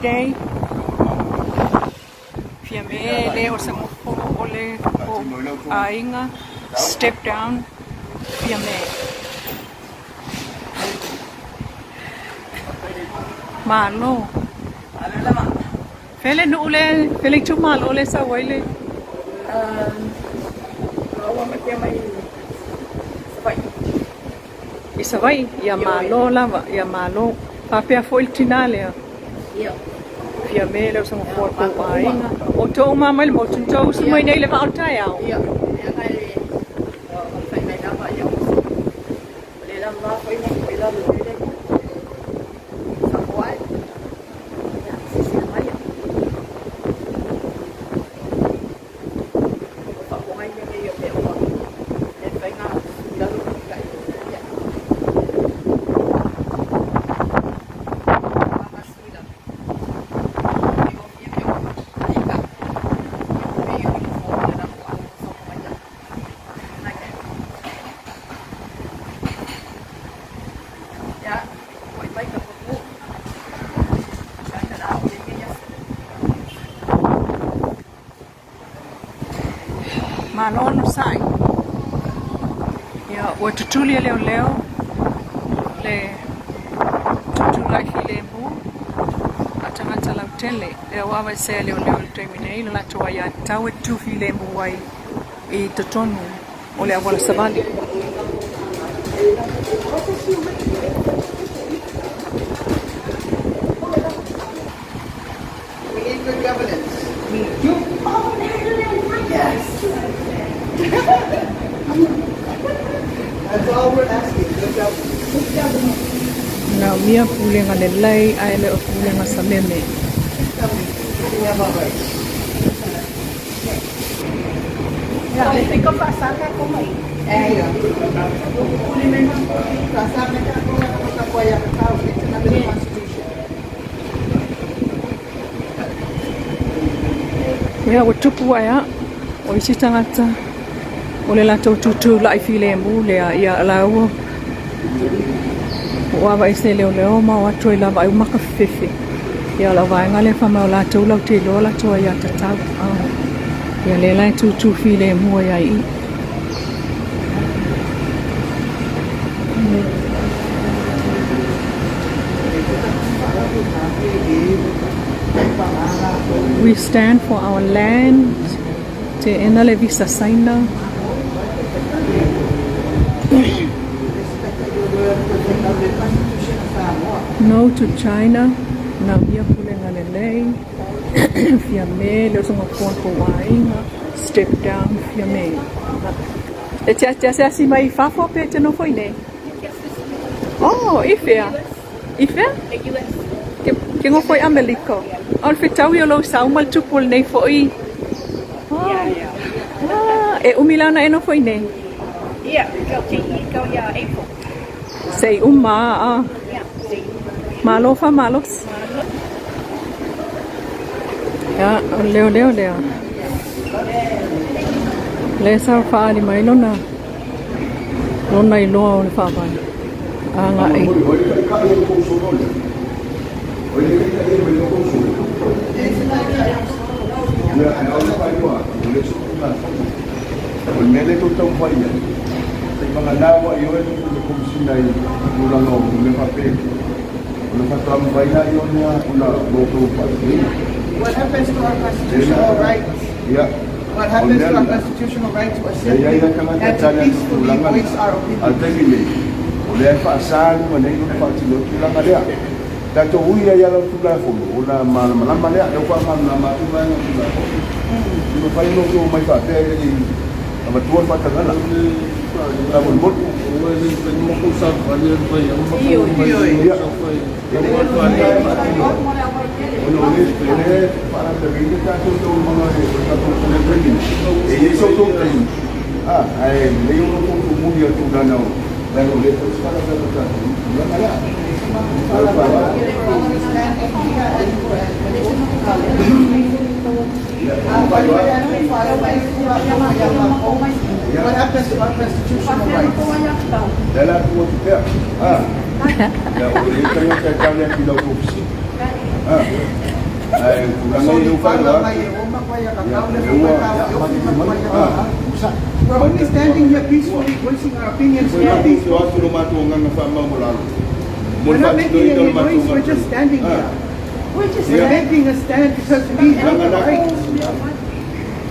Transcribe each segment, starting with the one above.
Day. Fiame le o se ngofo o le o aiga. Step down. Fiame. Malo. Fea le nuu le, fea le itumalo le sau ai le. I Savaii, ia malo lava, ia malo. Faapea foi le tinā lea. Fiame le usoga fua o tou aiga. O outou uma mai le motu, na tou usu mai nei i le vaa o le taeao. Malo onosai. Ia, ua tutuli e leoleo le tutulai filemu a tagata lautele. Lea ua aveesea e leoleo i le taimi nei le latou aiatatau e tutu filemu ai i totonu o le auala savali. We need good governance. We do. Yes. That's all we're asking, good governance. Na mia pulega lelei ae le o pulega sameme. We have our rights. Ia, le fika faasaka ko mai. Yeah. Written under the Constitution. Ia, ua tupu ai a o isi tagata o le latou tutulai filemu lea ia laua ua aveese e leoleo ma o atu ai lava ai uma kafefefe. Ia o lau vaega lea fai mai o latou latou te iloa latou aiatatau. Ia lea la e tutu filemu ai ai i. We stand for our land. Te ena le visa Saina. Respect your word, protect the Constitution of Samoa. No to China. Na mia pulega lelei. Fiame le usoga fua o tou aiga. Step down Fiame. E te te asiasi mai i fafo pe te nofo i nei? Oh, i fea? I fea? Ke, ke ngofo i Amerika. O le fetaui o lou sau ma le tupu o lenei foi. Oh. Ah, e umi la ona e nofo i nei? Ia, kau te i kau ia April. Sei uma a. Ia, sei. Malo fa malosi. Ia, o le leoleo lea. Lea sa faaali mai lona lona iloa o le faavae. Agai. O le mea lea tou taumafai i ai, seivagana ua ioe le Komesina i tulaga o mea faapea, ona faatoa mafai lea ona outou faatuina. What happens to our constitutional rights? Ia. What happens to our constitutional right to assembly and to peacefully voice our A opinions? taimi nei, o lea e faasa luma nei ona faatino le tulaga lea. Tatou ui ai ala o le Tulafono, ona malamalama lea, lea ua faamalamalama atu vaega o le Tulafono. E mafai ona outou omai faapea e le i avatua le faatagaga. Faamolemole. Ia, e le e faatino ona o lea e faalavelave tatou taualumaga o le tatou taimi. E i ai so outou taimi, ae lelei ona outou tumuli i le tulaga o leaga o lea foi se faalavelave o tatou i le tulaga lea. What happens to our constitutional rights? Lea la tuu atu pea. Ia, o le tagata e tali atu i lau outou fesili. Ai tulaga ia ua faailoa atu. We're only standing here peacefully voicing our opinions. Foi We're lá peaceful. o atu lo matou nganga fa mau lalo. Mo We're le not making faatinoina o any le matou noise, we're just standing Ah. here. We're just We're making a stand because we have the right.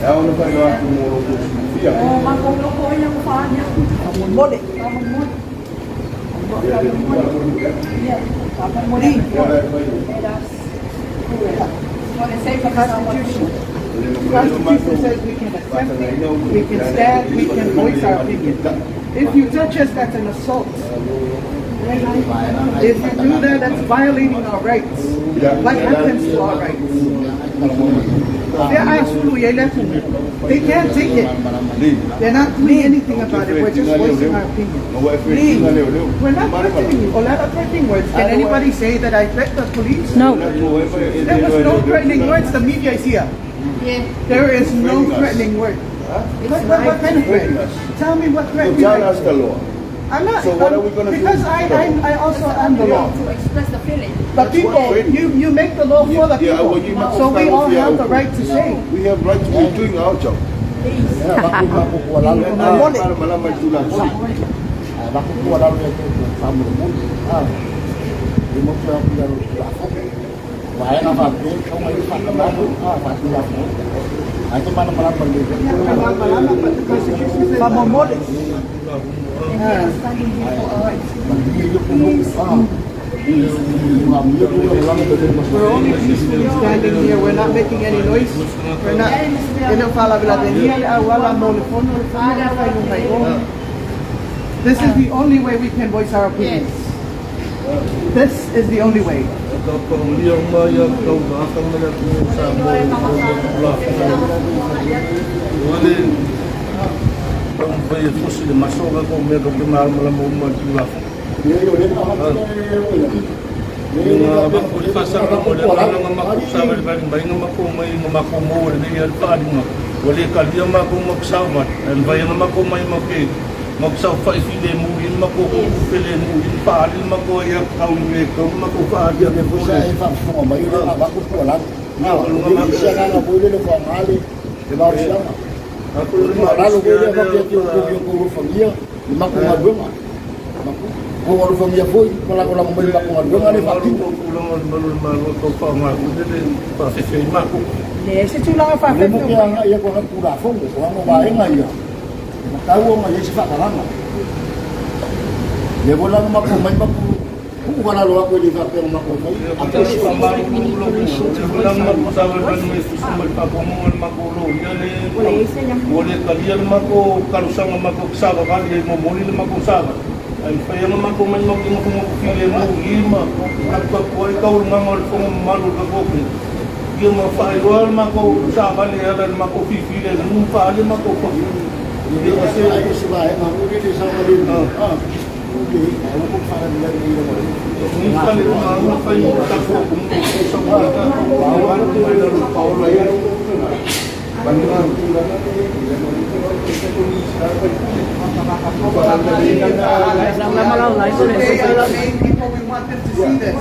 E ao ona faailoa atu mo lo outou silafia. O makou loko ia ko whaania. Mole. Mole. Ia, Yeah. Mole. e fai. Let us do it. Mole say for Constitution. The Constitution says we can assemble, we can stand, we can voice our opinion. If you touch us, that's an assault. If you do that, that's violating our rights. What happens to our rights? They can't take it. They're not doing anything about it. We're just voicing our opinion. We're not threatening you. Or not threatening words. Can anybody say that I threatened the police? No. There was no threatening words. The media is here. Yeah. There is no threatening word. What kind of threat? Tell me what threat So you tell like. us the law. I'm not. So what are we gonna do? Because I also am the law. To express the feeling. The people, What? you make the law for the Yeah, people. well, you make So we the all law have the for right to say. We have right to be doing our job. Malama i tulafono. But the Constitution says. And we are standing here for our rights. We're only peacefully standing here. We're not making any noise. We're not. This is the only way we can voice our opinions. This is the only way. Le se tulaga whawhewhe. Today, our main people, we want them to see this.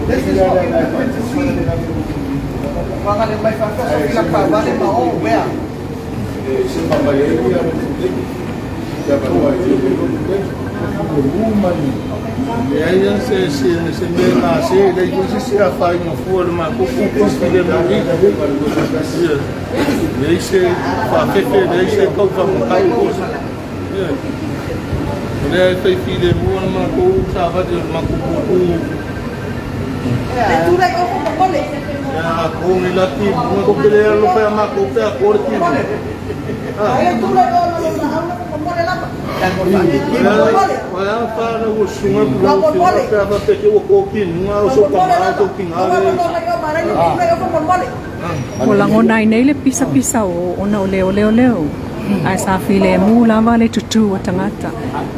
This is what we want them to see. Leai se se se me na se le ko se se a fai no fu ma ko ko ko se le mo ni le se fa fe fe le se ko fa mo kai ko se le fe fi le mo ma ko sa va de ma ko ko Le tūrai oho mo mole. ya ko ni la ti mo ko le lo fa ma ko te ko ti Ai tūrai oho lo la auna mo mole lapa. Wala fa na wo sunga ko lo fa fa te ko ko ki nga o so pa ma ko ki nga O lagona ai nei le pisapisa o ona o leo leo leo. Ae sa filemu lava le tutū a tagata.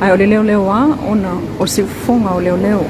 Ae o le leoleo a ona o se ufoga o leoleo.